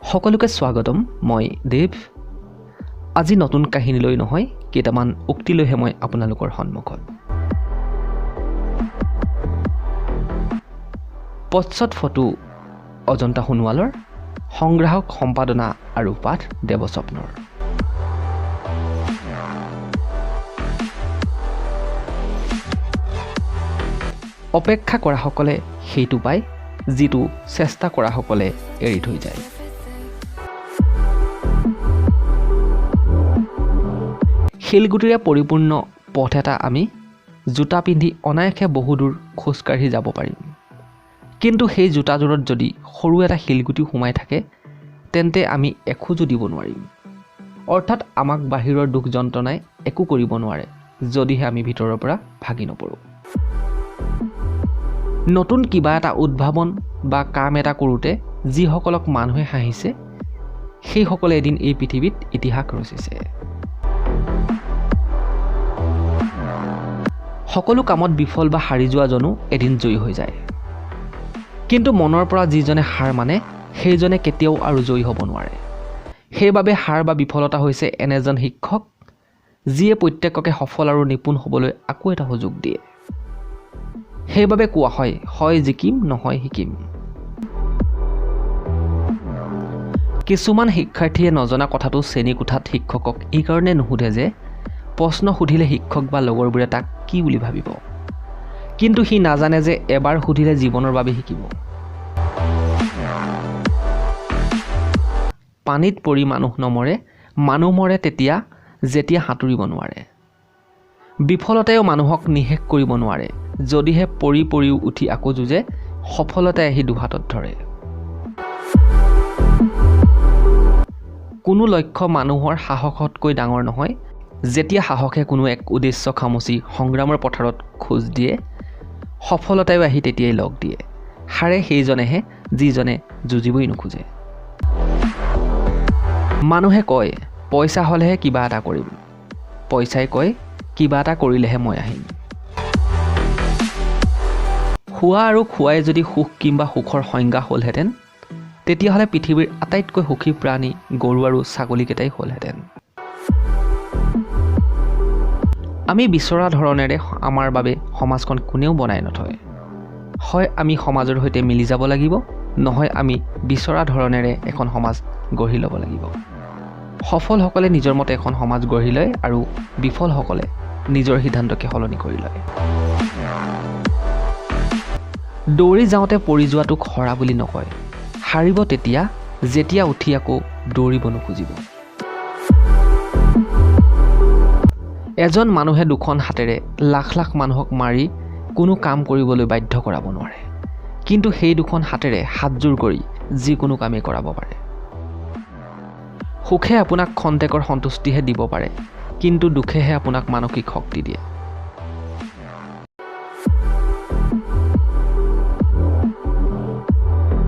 সকলোকে স্বাগতম। মই দেৱ। আজি নতুন কাহিনীলৈ নহয়, কেইটামান উক্তিলৈহে মই আপোনালোকৰ সন্মুখত। পশ্চাৎ ফটো অজন্তা সোণোৱালৰ, সংগ্ৰাহক সম্পাদনা আৰু পাঠ দেৱস্বপ্নৰ। অপেক্ষা কৰাসকলে সেইটো পায় যিটো চেষ্টা কৰাসকলে এৰি থৈ যায়। শিলগুটিৰে পৰিপূৰ্ণ পথ এটা আমি জোতা পিন্ধি অনায়াসে বহুদূৰ খোজকাঢ়ি যাব পাৰিম, কিন্তু সেই জোতাযোৰত যদি সৰু এটা শিলগুটি সোমাই থাকে তেন্তে আমি এখোজো দিব নোৱাৰিম। অৰ্থাৎ আমাক বাহিৰৰ দুখ যন্ত্ৰণাই একো কৰিব নোৱাৰে যদিহে আমি ভিতৰৰ পৰা ভাগি নপৰোঁ। নতুন কিবা এটা উদ্ভাৱন বা কাম এটা কৰোঁতে যিসকলক মানুহে হাঁহিছে সেইসকলে এদিন এই পৃথিৱীত ইতিহাস ৰচিছে। সকলো কামত বিফল বা হাৰি যোৱাজনো এদিন জয়ী হৈ যায়, কিন্তু মনৰ পৰা যিজনে হাৰ মানে সেইজনে কেতিয়াও আৰু জয়ী হ'ব নোৱাৰে। সেইবাবে হাৰ বা বিফলতা হৈছে এনে এজন শিক্ষক যিয়ে প্ৰত্যেককে সফল আৰু নিপুণ হ'বলৈ আকৌ এটা সুযোগ দিয়ে। সেইবাবে কোৱা হয়, হয় জিকিম নহয় শিকিম। কিছুমান শিক্ষাৰ্থীয়ে নজনা কথাটো শ্ৰেণীকোঠাত শিক্ষকক এইকাৰণে নুসুধে যে প্ৰশ্ন সুধিলে শিক্ষক বা লগৰবোৰে তাক কি বুলি ভাবিব, কিন্তু সি নাজানে যে এবাৰ সুধিলে জীৱনৰ বাবে শিকিব। পানীত পৰি মানুহ নমৰে, মানুহ মৰে তেতিয়া যেতিয়া সাঁতুৰিব নোৱাৰে। বিফলতায়ো মানুহক নিশেষ কৰিব নোৱাৰে, যদিহে পৰি পৰিও উঠি আকৌ যুঁজে, সফলতাই আহি দুহাতত ধৰে। কোনো লক্ষ্য মানুহৰ সাহসতকৈ ডাঙৰ নহয়। যেতিয়া সাহসে কোনো এক উদ্দেশ্য খামুচি সংগ্ৰামৰ পথাৰত খোজ দিয়ে, সফলতায়ো আহি তেতিয়াই লগ দিয়ে। হাৰে সেইজনেহে যিজনে যুঁজিবই নোখোজে। মানুহে কয় পইচা হ'লেহে কিবা এটা কৰিম, পইচাই কয় কিবা এটা কৰিলেহে মই আহিম। খোৱা আৰু খোৱাই যদি সুখ কিম্বা সুখৰ সংজ্ঞা হ'লহেঁতেন, তেতিয়াহ'লে পৃথিৱীৰ আটাইতকৈ সুখী প্ৰাণী গৰু আৰু ছাগলীকেইটাই হ'লহেঁতেন। আমি বিচৰা ধৰণেৰে আমাৰ বাবে সমাজখন কোনেও বনাই নথয়। হয় আমি সমাজৰ সৈতে মিলি যাব লাগিব, নহয় আমি বিচৰা ধৰণেৰে এখন সমাজ গঢ়ি ল'ব লাগিব। সফলসকলে নিজৰ মতে এখন সমাজ গঢ়ি লয় আৰু বিফলসকলে নিজৰ সিদ্ধান্তকে সলনি কৰি লয়। দৌৰি যাওঁতে পৰি যোৱাটোক হৰা বুলি নকয়, হাৰিব তেতিয়া যেতিয়া উঠি আকৌ দৌৰিব নোখোজিব। এজন মানুহে দুখন হাতেৰে লাখ লাখ মানুহক মাৰি কোনো কাম কৰিবলৈ বাধ্য কৰাব নোৱাৰে, কিন্তু সেই দুখন হাতেৰে হাতযোৰ কৰি যিকোনো কামেই কৰাব পাৰে। সুখে আপোনাক খন্তেকৰ সন্তুষ্টিহে দিব পাৰে, কিন্তু দুখেহে আপোনাক মানসিক শক্তি দিয়ে।